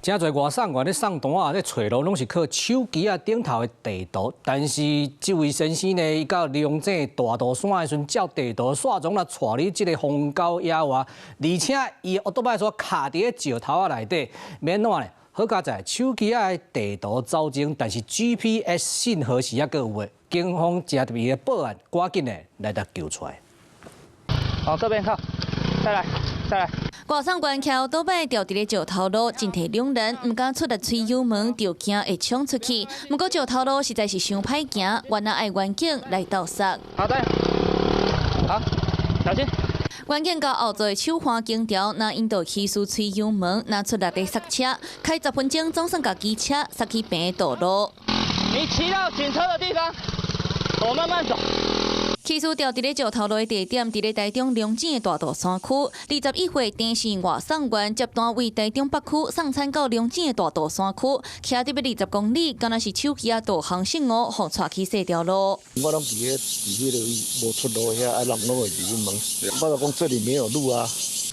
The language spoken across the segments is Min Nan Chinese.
誠濟外送員咧送單仔咧揣路，攏是靠手機仔頂頭的地圖。但是這位先生呢，伊到龍井大肚山的時陣，照地圖煞總來帶入這个荒郊野外，而且伊的歐多擺煞卡佇咧石頭仔內底，欲按怎呢？好佳哉手機仔的地圖走精，但是 GPS 信號是猶閣有的。警方誠特別的報案，趕緊的來共救出來。好，這邊靠，再來，再來。外送員騎歐多擺牢佇咧石頭路，進退兩難，毋敢出力催油門，就驚會衝出去。毋過石頭路實在是傷歹行，原來愛員警來鬥捒。好，對，好，小心。員警共後座的手環緊牢，若引導騎士催油門，若出力咧剎車，開10分鐘總算共機車剎去平的道路。你騎到警車的地方，我慢慢走。起始牢佇咧石頭路的地點，佇咧台中龍井的大肚山區。21歲鄭姓外送員接單為台中北區送餐到龍井的大肚山區，騎著欲20公里，敢若是手機仔導航失誤，予帶去細條路。我攏佇彼个位無出路遐，啊人攏會入去問，我就講這裡沒有路啊。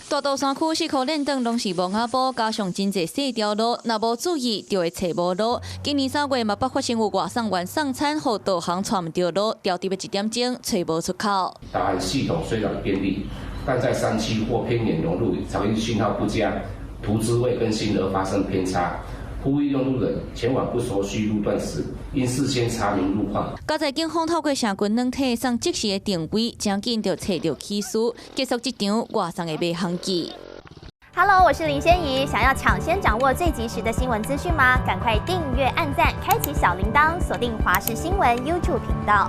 大肚山區四箍連轉攏是墓仔埔，加上真濟細條路，若無注意就會揣無路。今年3月嘛捌發生有外送員送餐，予導航帶毋著路，牢佇欲一點鐘，揣無出口。導航系統雖然便利，但在山區或偏遠農路，常因訊號不佳、圖資未更新而發生偏差。呼籲用路人前往不熟悉路段時，應事先查明路況。佳哉警方透過社群軟體送即時的定位，誠緊就揣著起事，結束這場外送的迷航記。 Hello，我是林仙怡，想要搶先掌握最及時的新聞資訊嗎？趕快訂閱、按讚、開啟小鈴鐺，鎖定華視新聞 YouTube 頻道。